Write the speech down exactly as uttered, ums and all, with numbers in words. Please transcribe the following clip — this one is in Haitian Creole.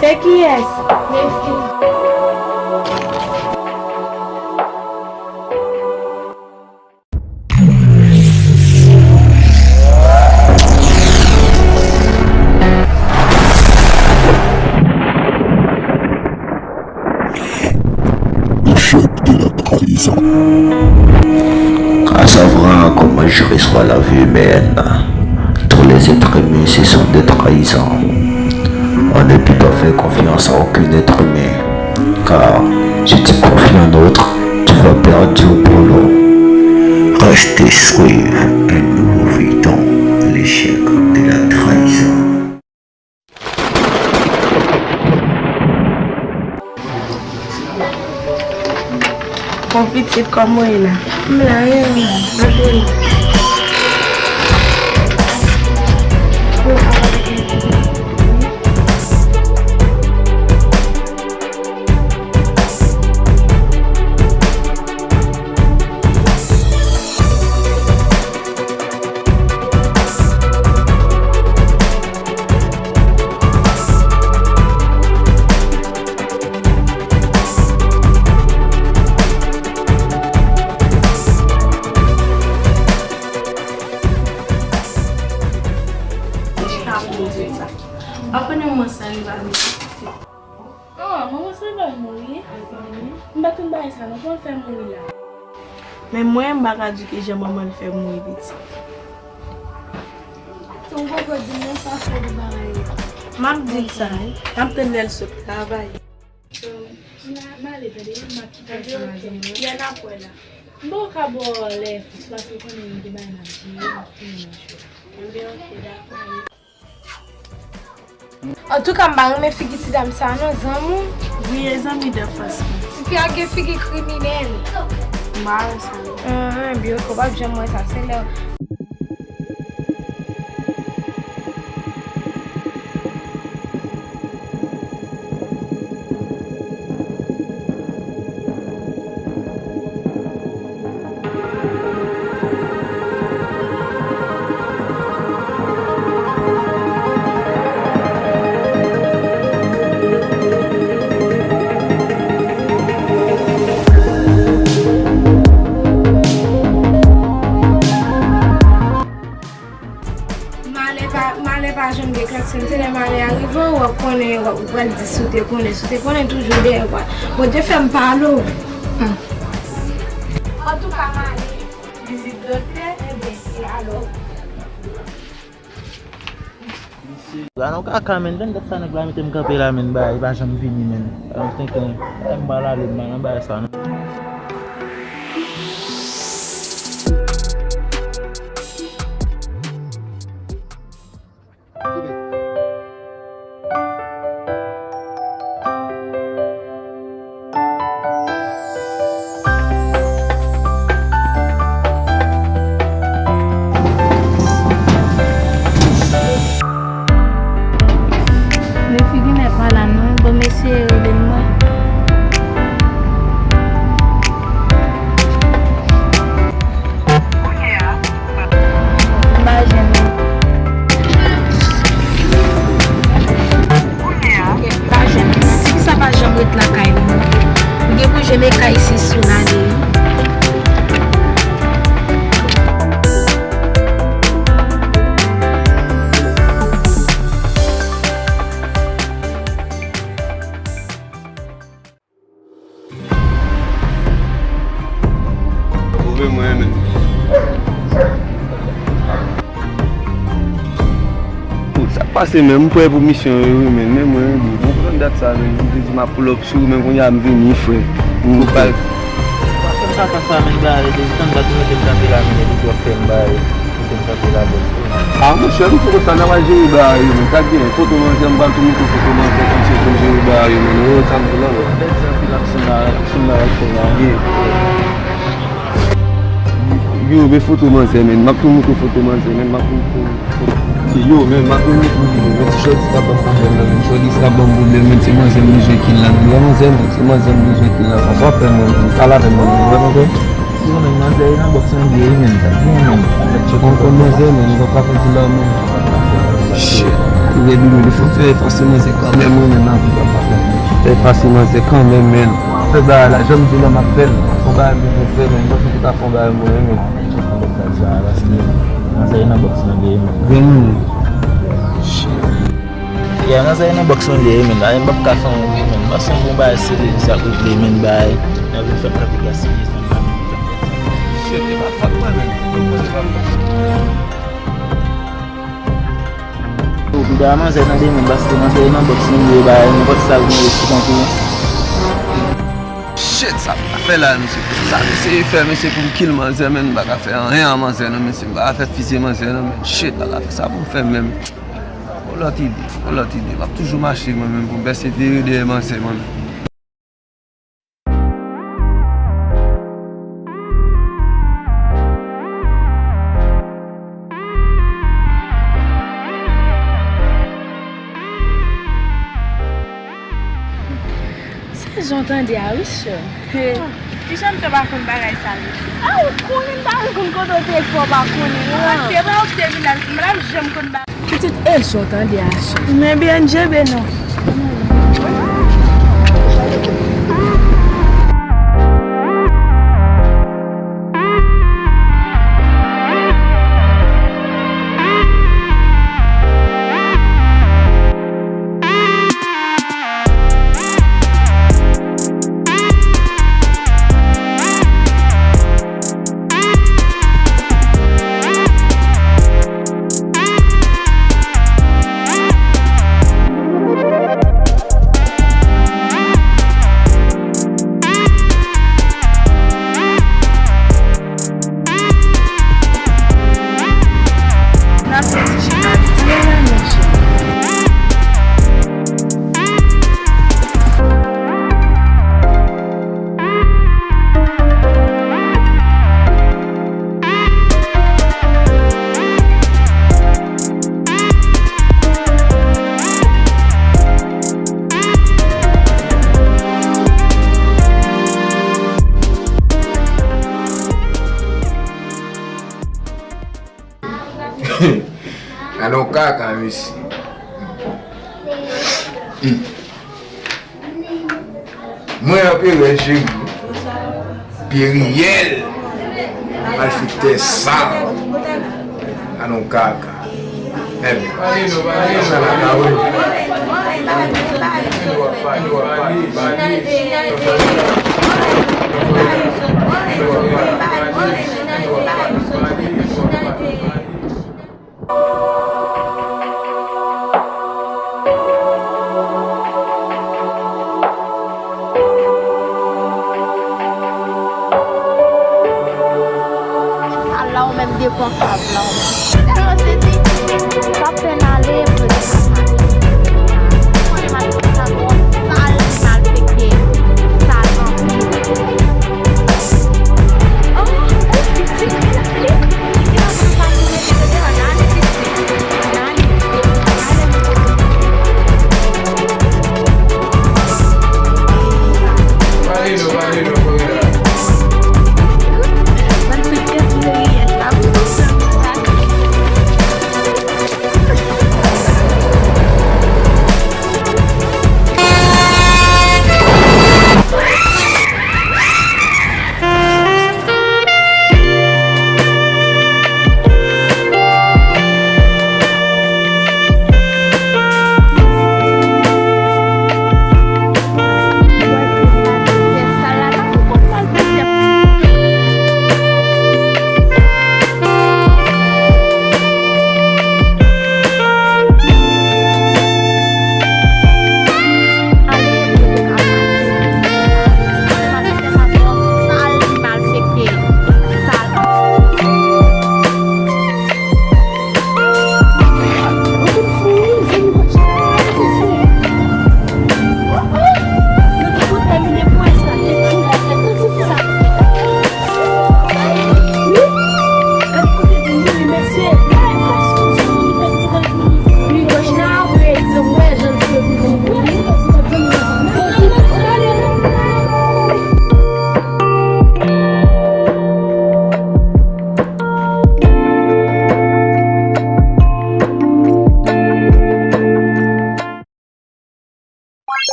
Se kiyès? Mefi. Echèk de la trahison. À savoir comment je reçois la vie humaine. Tous les êtres humains, ce sont des trahisons. On ne peut pas faire confiance à aucun être humain, car si tu confies en autre, tu vas perdre au boulot. Restez suivre un nouveau vidéo, l'échec de la trahison. Bon pitit, kòman w ye la? M la, wi, m la. Antre la. Ou konnen mwen sa rive avèk. Ah, manman Sylvain mouri? M pa konn bagay sa non, kòman l fè mouri la? Men mwen, m pa ka di kijan manman l fè mouri pitit. Se yon koko di m nan sa fè de bagay. M ap di l sa, m ap tann lè l sot travay. So, m ale tande, m ap kite sa madanm mwen. Lè n ap wè la. M poko ka ba w lè fiks paske w konnen m gen bagay m ap jere, m ap fini nan cho. Ebyen, oke, dakò. Antouka, m pa renmen figi ti dam sa a non, zanmi w. Wi, e zanmi danfans mwen. Tifi a gen figi kriminèl. M pa wè sa non. Anhan, byen, ou p ap janm wè sa, se lè. Malè pa, malè pa janm gen klakson. Se lè malè a rive w, w ap konnen, w ap, ou pral di si w te konnen. Si w te konnen, toujou dèyè w pral. Bondye fè m pale w. Hmm. Antouka, m ale. Vizit doktè, enben, e alò? La nan kaka, menn. Tann dat sa nèg la mete m kanpe la, menn, bagay pa janm vini, menn. Sa nou tenten. Ay, m pral ale, m pa nan bagay sa, non. Men figi nèg pa la non, bon mesye rele l mwen. M pa jwenn li. M pa jwenn li. Tifi sa pa janm ret lakay li non. Li gen pou jwenn kay isi sou lane wi. Twouve mwen, menn. Sa k pase, menn? M prè pou misyon yo, wi, menn. Men mwen, wi, bon, pran dat sa, menn. M te di m ap pull up sou ou, men kounye a m vini, frè. M pral. Pa fè m kaka sa, menn, ba, e tann dat ou mete m kanpe la, menn, epi w ap fè m ba, e. Kote m kanpe la, bòs. A, monchè, m fè konsa, n a pral jere bagay yo, menn. Sa k genyen? Foto manzè, m pral tou montre w foto manzè, kòmsi w konn jere bagay yo, menn. Ou wè sa m di la, wè. Bèl ti anpil aksyon la, aksyon la, aksyon la. Ye. Yo, men foto manzè, menn. M ap tou montre w foto manzè, menn. M ap tou montre w foto. Yo, menn, m ap tou montre w, menn. Ti shorty ka ban m pwoblèm la, menn. Shorty sa ban m pwoblèm, menn. Se manzè m bezwen kill la, menn. Wè manzè, menn. Se manzè m bezwen kill la. Sa w ap fè, menn? Pale avè m, menn. Wè manzè? Yo, menn, manzè nan bòks an byen, wi, menn, sa byen, menn. Ou konn manzè, menn, ou pa ka fè di la, menn. Shit. Ou gen dlo, li fò fè efase manzè kanmenm, wi, men nan vi pa pa fè. Fè efase manzè kanmenm, men. Fè bagay la, jan m di w la, m ap fè l. Fè bagay mwen fè, men. Mwen fè ta fè bagay mwen, men. Paske manzè nan bòks nan dèyè, men. Vini. Shit. Yeah, manzè nan bòks nan dèyè, men. Ay, m p ap ka fè yon, men. Paske yon bon bagay serye, sa k regle, men, bagay. Nan vin fè m kanpe gaspiye, men. Shit, e pa fòt mwen, men. Mwen konnen pa fòt. Yo, bouda manzè tande men, paske manzè nan bòks li ye, bay nenpòt sa vin resi konkou. Shit, sa m ta fè la, mesye. Sa m eseye fè, mesye, pou m kill manzè, men m pa ka fè anyen a manzè, non, mesye. M pa ka fè fize manzè, non, men. Shit, m pa ka fè sa pou m fè, men. Yon lòt ide, yon lòt ide. M ap toujou mache, mwen menm, pou m pèsevere dèyè manzè, mwen menm. Sa jan w tande a wi, chè. Kijan m te pa konn bagay sa vle di? A, ou konnen m pa konn kote w te fè w pa konnen an. Se vre ou te vin la, m pa janm konn bagay. Pitit, e jan w tande a, chè. Men byen djebe non. Gade yon kaka, mesye. Mwen anperè cheri. Pye riyèl. Malfektè sal. Anon kaka. Ebyen. Sal la ou menm devan kav la ou menm. Tèlman sezi, sa fè n ale vre. Ou konnen malfektè sa twò sal, malfektè sal anpil. Oh, oh, pitit, e la, e la, e la,